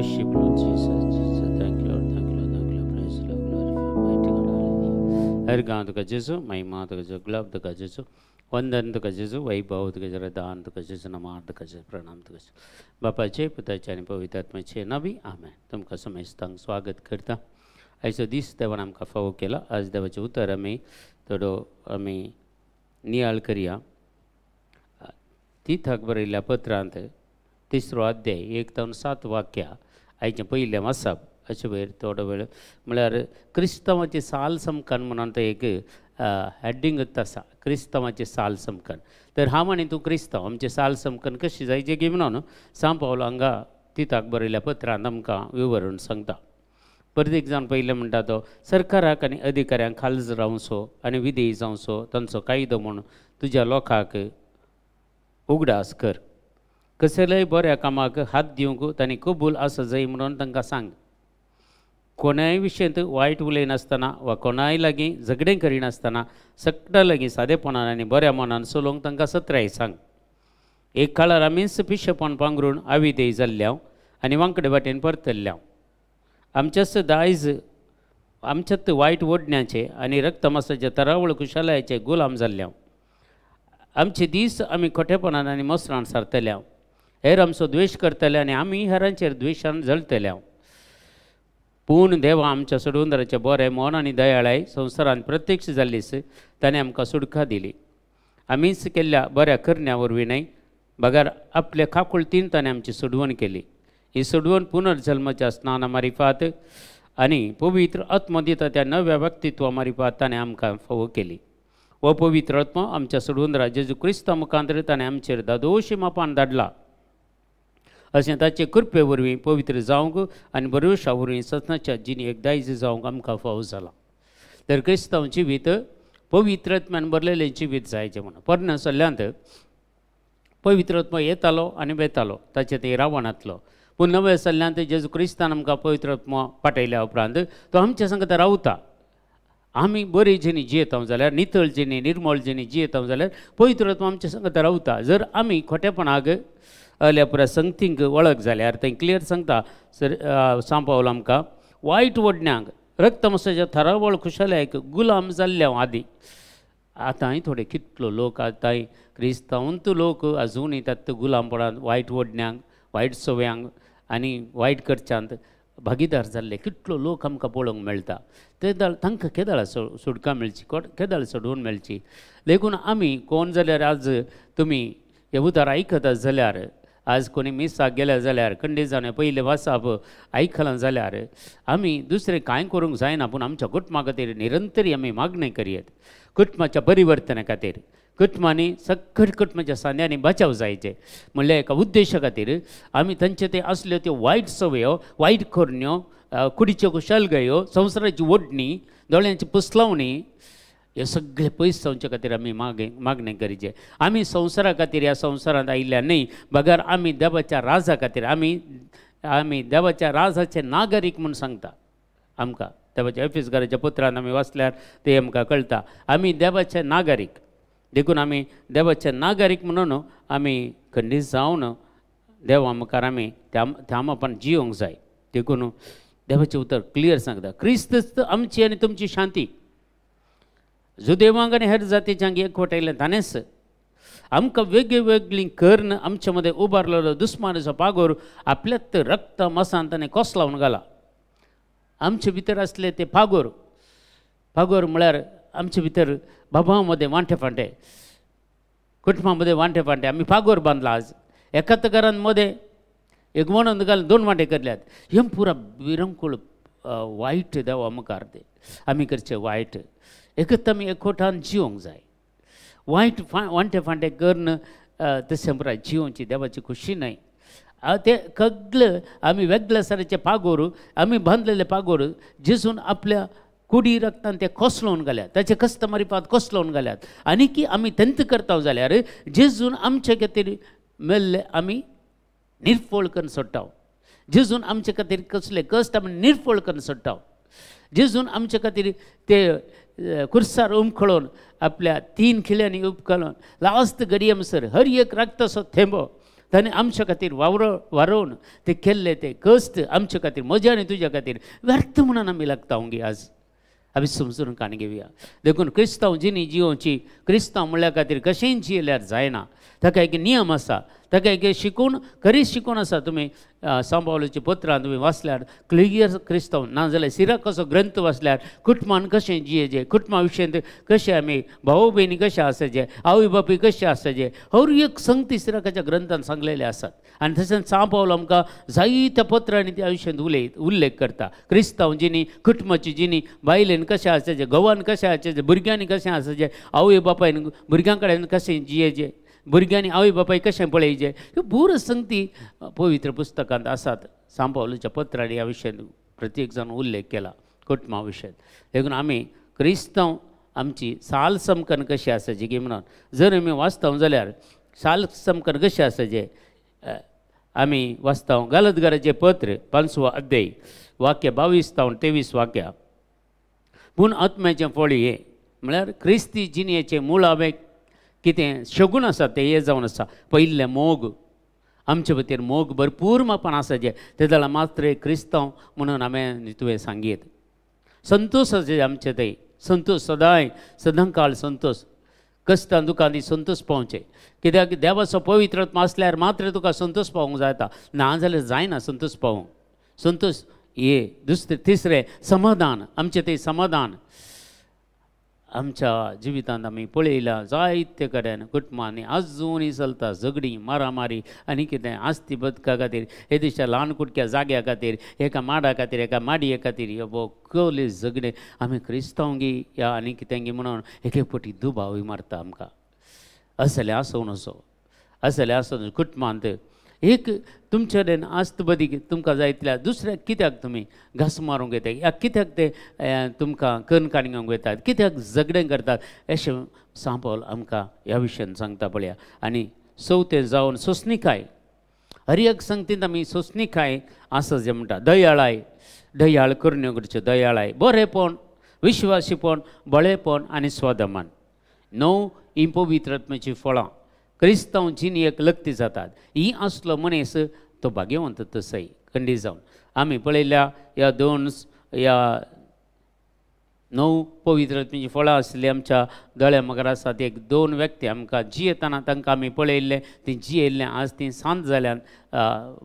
Worship Lord Jesus, Jesus. Thank you Lord, thank you Lord, thank you Lord. Praise Lord, glorify mighty God. Hallelujah. हर गांव तुका जेजू, महिमा तुका जेजू, गुलाब तुका जेजू, वंदन तुका जेजू, वैभव तुका जेजू, दान तुका जेजू, नमः तुका जेजू, प्रणाम तुका जेजू. बापाचे, पुताचे आनी पवित्र आत्म्याचे नांवी आमेन. तुमकां समेस्तांक स्वागत करता. आयचो दीस देवान आमकां फावो केला. आज देवाचें उतर आमी थोडो आमी नियाळ करया. तिथाक बरयल्ल्या पत्रांत तिसरो अध्याय 1 ते 7 वाक्या आयचें पयलें वाचप. अशें वयर थोडो वेळ म्हळ्यार क्रिस्तांवाची साल समकान म्हणून तें एक हेडिंगच आसा, क्रिस्तांवाची साल समकान. तर हांव आनी तूं क्रिस्तांव, आमचें साल समकान कशी जायचें की म्हणून सांव पावल हांगा तिताक बरयल्ल्या पत्रांत आमकां विवरण सांगता. परत जावन पयलें म्हणटा तो सरकाराक आनी अधिकाऱ्यांक खालज रावचो आनी विधेयी जावचो तांचो कायदो म्हूण तुज्या लोकांक उगडास कर. कसलेय बऱ्या कामाक हात दिवंक तांणी कबूल आसा जाय म्हणून तांकां सांग. कोणाय विशयांत वायट उलयनासतना वा कोणाय लागीं झगडें करिनासतना सगळ्या लागीं सादेपणान आनी बऱ्या मनान चलोवंक तांकां सत्राय सांग. एक काळार आमीच पिशेपण पांगरून आविदेय जाल्ल्या आनी वांकडे वाटेन परतल्ल्या. आमच्याच दायज आमच्यात वायट ओडण्याचे आनी रक्तमासाचे तरावळ कुशालयाचे गुलाम जाल्ल्या. आमचे दीस आमी खोटेपणान आनी मसरान सारतल्या. हेर आमचो द्वेश करतले आनी आमी हेरांचेर द्वेशान जळतल्या. पूण देवा आमच्या सोडवणदाराचें बरें मन आनी दयाळाय संवसारांत प्रत्यक्ष जाल्लीच ताणें आमकां सुटका दिली. आमीच केल्ल्या बऱ्या करण्या वरवीं न्हय, बगर आपल्या काकुळतीन ताणें आमची सोडवण केली. ही सोडवण पुनर्जल्माच्या स्नाना मारिफात आनी पवित्र आत्मो दिता त्या नव्या व्यक्तित्वा मारिफात ताणें आमकां फावो केली. हो पवित्र आत्मो आमच्या सोडवणदारा जेजू क्रिस्ता मुखांतर ताणें आमचेर दादोशी मापान धाडला. अशें ताचे कृपे वरवीं पवित्र जावंक आनी बरोवशा वरवीं सतनाच्या जिणी एक दायज जावंक आमकां फावो जाला. तर क्रिस्तांव जिवीत पवित्र आत्म्यान भरलेलें जिवीत जायचें म्हणून पोरण्या सल्ल्यांत पवित्र आत्मो येतालो आनी वेतालो, ताचें ते रावणांतलो. पूण नव्या सल्ल्यांत जेजू क्रिस्तान आमकां पवित्र आत्मो पाठयल्या उपरांत तो आमच्या संगता रावता. आमी बरी जिणी जियेता जाल्यार, नितळ जिणी, निर्मळ जिणी जियेता जाल्यार पवित्र आत्मो आमच्या संगता रावता. जर आमी खोटेपणाक अल्या पुरा संगतींक वळख जाल्यार थंय क्लियर सांगता सर सांव पावल आमकां वायट वडण्यांक रक्तमासाच्या थरावळ खुशालयाक गुलाम जाल्ल्या आदी. आतांय थोडे कितलो लोक आतांय क्रिस्तांवंत लोक अजुनूय तातूंत गुलामपणांत वायट वडण्यांक, वायट सवयांक आनी वायट करच्यांत भागीदार जाल्ले कितलो लोक आमकां पळोवंक मेळटा. ते तांकां केदळा सुटका मेळची, केदळ सोडून मेळची. देखून आमी कोण जाल्यार आज तुमी हे उतार आयकता जाल्यार, आज कोणी मिसाक गेल्या जाल्यार, खंडीत जावन पयलें वाचप आयकलां जाल्यार आमी दुसरें कांय करूंक जायना, पूण आमच्या कुटुंबा खातीर निरंतरी आमी मागणें करयेत. कुटुंबाच्या परिवर्तना खातीर, कुटुंबांनी सकट कुटुंबाच्या सांद्यांनी बचाव जायचे म्हणल्यार एका उद्देशा खातीर आमी तांचे ते असल्यो त्यो वायट सवयो, वायट करण्यो, कुडीच्यो कुशलगयो, संवसाराची ओडणी, दोळ्यांची पुसलावणी, हे सगळे पयस जावचे खातीर आमी मागणें करचें. आमी संवसारा खातीर ह्या संवसारांत आयिल्ल्या न्हय, बगर आमी देवाच्या राजा खातीर, आमी देवाच्या राजाचे नागरीक म्हूण सांगता आमकां. देवाच्या एफिसकाराच्या पत्रांत आमी वाचल्यार तें आमकां कळटा, आमी देवाचे नागरीक. देखून आमी देवाचे नागरीक म्हणून आमी खंडीत जावन देवा मुखार आमी त्या मापान जियोंक जाय. देखून देवाचें उतर क्लियर सांगता, क्रिस्त आमची आनी तुमची शांती. जुदेवांक आनी हेर जातीच्यांक एकवटायलें ताणेंच. आमकां वेगळी वेगळी कर्ण आमचे मदें उबारलेलो दुस्मानाचो पागोर आपल्यात रक्त मासान ताणें कोसलावन घाला. आमचे भितर आसले ते पागोर, पागोर म्हळ्यार आमचे भितर बाबा मदें वांटे फांटे, कुटुंबा मदें वांटे फांटे आमी पागोर बांदला. आज एकाच घरान मदें एक म्हणून घालून दोन वांटे करल्यात. हें पुरा विरंकूळ वायट देवा मुखार ते आमी करचें वायट. एकच आमी एकवटान जिवंक जाय. वायट वांटे फांटे करून तशें पुराय जिवोवची देवाची खुशी न्हय. ते सगळे आमी वेगळ्या सारचे पागोर, आमी बांदलेले पागोर जेजून आपल्या कुडी रक्तान ते कोसळोवन घाल्यात, ताचे कस्त मारिपात कोसळोवन घाल्यात. आनी की आमी तेंत करता जाल्यार जेजून आमचे खातीर मेल्ले आमी निर्फळ करून सोडटा. जेजून आमचे खातीर कसले कश्ट आमी निर्फळ करून सोडटा. जेजून आमचे खातीर ते कुर्सार उमखळोवन आपल्या 3 खिळ्यांनी उपकळोवन लास्ट घडये म्हणसर हर एक रक्ताचो थेंबो ताणें आमच्या खातीर वारोवन ते केल्ले ते कश्ट आमच्या खातीर, म्हज्या आनी तुज्या खातीर व्यर्थ म्हणून आमी लागता गे. आज आमी समजून काण घेवया. देखून क्रिस्तांव जिणी जियोवची, क्रिस्तांव म्हणल्या खातीर कशेंय जियेल्यार जायना. ताका एक नियम आसा, ताका एक शिकून खरी शिकून आसा. तुमी सांबावलीच्या पत्रां तुमी वाचल्यार क्लियर क्रिस्तांव, नाजाल्यार सिराकाचो ग्रंथ वाचल्यार कुटुंबान कशें जियेचें, कुटुंबा विशयांत कशें आमी भाव भयणी कशें आसाचें, आवय बापूय कशें आसाचें, हर एक संगती सिराकाच्या ग्रंथान सांगलेले आसात. आनी तशेंच सांबावल आमकां जायत्या पत्रांनी त्या विशयांत उल्लेख करता. क्रिस्तांव जिणी, कुटुंबाची जिणी, बायलेन कशें आसाचें, घोवान कशें आसाचें, भुरग्यांनी कशें आसाचें, आवय बापायन भुरग्यां कडेन कशें जियेचें, भुरग्यांनी आवय बापाय कशें पळयचें, ह्यो बऱ्यो संगती पवित्र पुस्तकांत आसात. सांबावलीच्या पत्रांनी ह्या विशयांत प्रत्येक जाण उल्लेख केला कुटुंबा विशयांत. देखून आमी क्रिस्तांव आमची साल समकन कशी आसाची की म्हणून जर आमी वाचता जाल्यार साल समकन कशी आसाचें आमी वाचता गालतगाराचें पत्र 5वो अध्याय वाक्य 22 तावन 23 वाक्या. पूण आत्म्याचें फळ हें म्हळ्यार क्रिस्ती जिणेचें मुळावें कितें शगून आसा तें हें जावन आसा. पयलें मोग, आमचे खातीर मोग भरपूर मापान आसाचें, ते जाल्यार मात्र क्रिस्तांव म्हणून हांवें तुवें सांगीत. संतोश आसा आमचे थंय, संतोश सदांय सदांकाळ संतोश, कश्टान दुखान ती संतोश पावचें. कित्याक देवाचो पवित्र आत्मा आसल्यार मात्र तुका संतोश पावूंक जाता, ना जाल्यार जायना संतोश पावूंक. संतोश हे दुसरें, तिसरें समाधान, आमचें थंय समाधान. आमच्या जिवितांत आमी पळयलां जायते कडेन कुटुंबांनी आजुनूय चलता झगडीं, मारामारी आनी कितें आस्ती बदका खातीर, हे दिशा ल्हान कुटक्या जाग्या खातीर, एका माडा खातीर, एका माडये खातीर ह्यो बोकले झगडे. आमी क्रिस्तांव गी या आनी कितें गी म्हणून एक एक फावटी दुबावूय मारता आमकां. असलें आसूं नजो, असलें आसूं कुटुंबांत एक तुमचे कडेन आस्त बदी तुमकां जाय तितल्या दुसऱ्याक कित्याक तुमी घास मारूंक येता, या कित्याक ते तुमकां कन काडूंक येतात, कित्याक झगडें करतात, अशें सांबावल आमकां ह्या विशयान सांगता पळया. आनी चवथें जावन सोंसणीकाय, हर एक संगतींत आमी सोंसणीकाय आसा जें म्हणटा. दयाळाय, दयाळ करण्यो करच्यो, दयाळाय, बरेंपण, विश्वासीपण, बळेपण आनी स्वादमान. 9 ही पवित्र आत्म्याचीं फळां क्रिस्तांव जिणेक लग्ती जातात. ही आसलो मनीस तो भाग्यवंत तसय खंडीत जावन. आमी पळयल्या ह्या 2 ह्या 9 पवित्र आत्म्याचीं फळां आसलीं आमच्या दोळ्या मुखार आसात. एक 2 व्यक्ती आमकां जियेतना तांकां आमी पळयल्लें, तीं जियेल्लें, आज तीं सांत जाल्यान,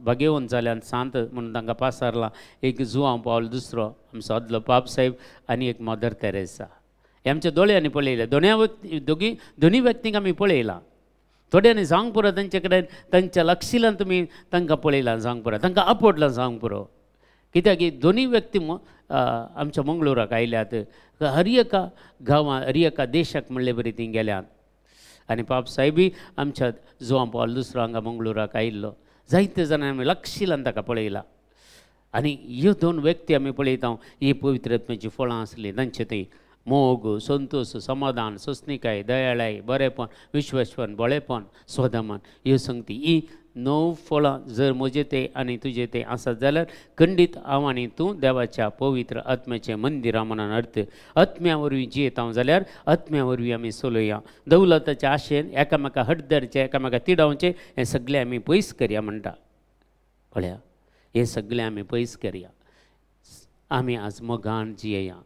भाग्यवंत जाल्यान, सांत म्हणून तांकां पासारलां. एक जुवांव पावल, दुसरो आमचो आदलो पाप साहेब आनी एक मदर तेरेसा. हे आमच्या दोळ्यांनी पळयलें. दोनी व्यक्तींक आमी पळयलां. थोड्यांनी जावंक पुरो तांचे कडेन, तांच्या लक्षिलान तुमी तांकां पळयलां जावंक पुरो, तांकां आपडलां जावंक पुरो. कित्याक की दोनी व्यक्ती आमच्या मंगळुराक आयल्यात, हर एका गांवांत, हर एका देशाक म्हणले बरी तीं गेल्यात. आनी पाप साहेबी आमच्या जुवां पावल दुसरो हांगा मंगळुराक आयिल्लो. जायते जाणां आमी लक्षिलान ताका पळयला. आनी ह्यो 2 व्यक्ती आमी पळयता, ही पवित्र आत्म्याचीं फळां आसलीं तांचे थंय मोग, संतोश, समाधान, सोंसणीकाय, दयाळाय, बरेंपण, विश्वासपण, बळेपण, स्वदमन, ह्यो संगती. ही 9 फळां जर म्हजे ते आनी तुजे ते आसत जाल्यार खंडीत हांव आनी तूं देवाच्या पवित्र आत्म्याचें मंदिरां म्हणून अर्थ. आत्म्या वरवीं जियेता जाल्यार आत्म्या वरवीं आमी चलोया. दौलताच्या आशेन एकामेका हट धरचें, एकामेका तिडावचें, हें सगळें आमी पयस करया म्हणटा. पळया, हें सगळें आमी पयस करया. आमी आज मोगान जियेया.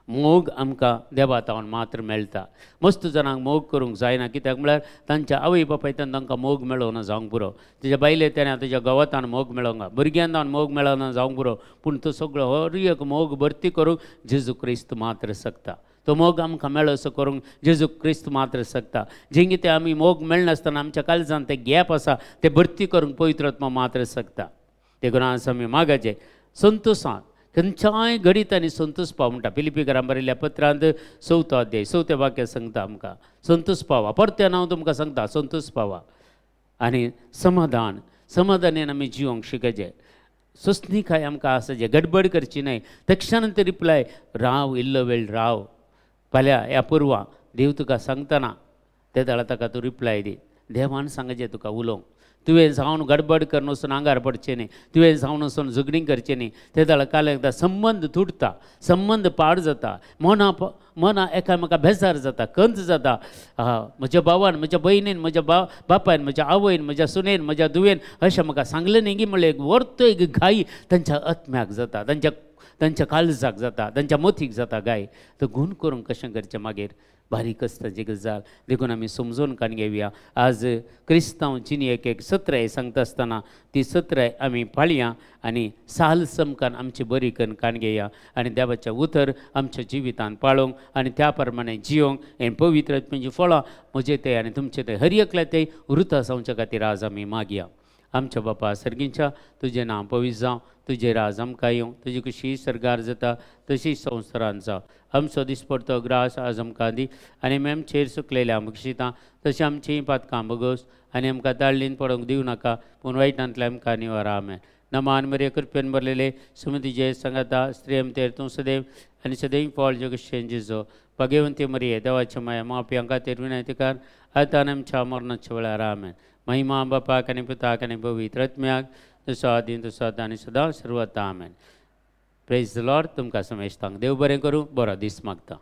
मोग आमकां देवा तावन मात्र मेळटा. मस्त जाणांक मोग करूंक जायना, कित्याक म्हळ्यार तांच्या आवय बापायतान तांकां मोग मेळोना जावंक पुरो, तुज्या बायले तेन्ना तुज्या घोवातान मोग मेळोंक, भुरग्यान तावन मोग मेळना जावंक पुरो, पूण तो सगळो हर एक मोग भरती करूंक जेजू क्रिस्त मात्र शकता. तो मोग आमकां मेळसो करूंक जेजू क्रिस्त मात्र शकता. जेंगी ते आमी मोग मेळनासतना आमच्या काळजान ते गॅप आसा ते भरती करूंक पवित्र आत्मा मात्र शकता. देखून आज आमी मागाचें संतोशान खंयच्याय घडीत आनी संतोष पाव म्हणटा. फिलिपीकरां बरयल्ल्या पत्रांत 4थो अध्याय 4थें वाक्य सांगता आमकां संतोष पावा. परतें हांव तुमकां सांगता संतोष पावा आनी समाधान, समाधानान आमी जिवंक शिकचें. सोंसणीकाय आमकां आसा जे गडबड करची न्हय. तक्षणान ते रिप्लाय राव, इल्लो वेळ राव, फाल्यां ह्या पुर्वा देव तुका सांगतना ते वेळार ताका तूं रिप्लाय दी. देवान सांगचें तुका उलोवंक, तुवें जावन गडबड करून वचून आंगार पडचें न्ही, तुवें जावन वचून झगडीं करचें न्ही. ते जाल्यार काल एकदां संबंद तुटता, संबंद पाड जाता, मना मना एकामेका बेजार जाता, कंच जाता. म्हज्या भावान, म्हज्या भयणीन, म्हज्या बापायन, म्हज्या आवयन, म्हज्या सुनेन, म्हज्या धुवेन अशें म्हाका सांगलें न्ही म्हणल्यार एक वर्तो एक घाई तांच्या आत्म्याक जाता, तांच्या काळजाक जाता, तांच्या मोतीक जाता गाय. तर गुण करूंक कशें करचें मागीर बारीक आसता जी गजाल. देखून आमी समजून काण घेवया. आज क्रिस्तांव जिणेक एक सत्राय सांगता आसतना ती सत्राय आमी पाळया आनी साल समकान आमची बरी करून काण घेवया आनी देवाचें उतर आमच्या जिवितान पाळोवंक आनी त्या प्रमाणे जियोंक आनी पवित्र आत्म्याचीं फळां म्हजे ते आनी तुमचे ते हर एकल्या ते वृता जावच्या खातीर आज आमी मागया. आमच्या बापा सर्गींच्या, तुजें नांव पवित्र जावं, तुजें राज आमकां येवं, तुजी खुशी सर्गार जाता तशी संवसारान जावं. आमचो दिसपडतो ग्रास आज आमकां दी आनी आमी आमचेर सुकलेल्या आमकां तशें आमचीं पातकां भोगोस आनी आमकां दाळलीन पडोवंक दिवं नाका, पूण वायटांतल्या आमकां निवार. आमेन. नमान मरिया, कृपेन भरलेले, सुमतीचे सांगाता, स्त्री आमतेर तूं सदैव आनी सदैव फळ जगशेन जिजो. भाग्यवंती मरिये, देवाच्या माया माप्यां खातीर विनंती कर, आतां आमच्या मरणाच्या वेळार. आमेन. महिमा बापाक आनी पुताक आनी पवित्र आत्म्याक, जसो आदीं तसो आतां आनी सदां सर्वता. आमेन. प्रेज the Lord. तुमकां समेस्तांक देव बरें करूं, बरो दीस मागता.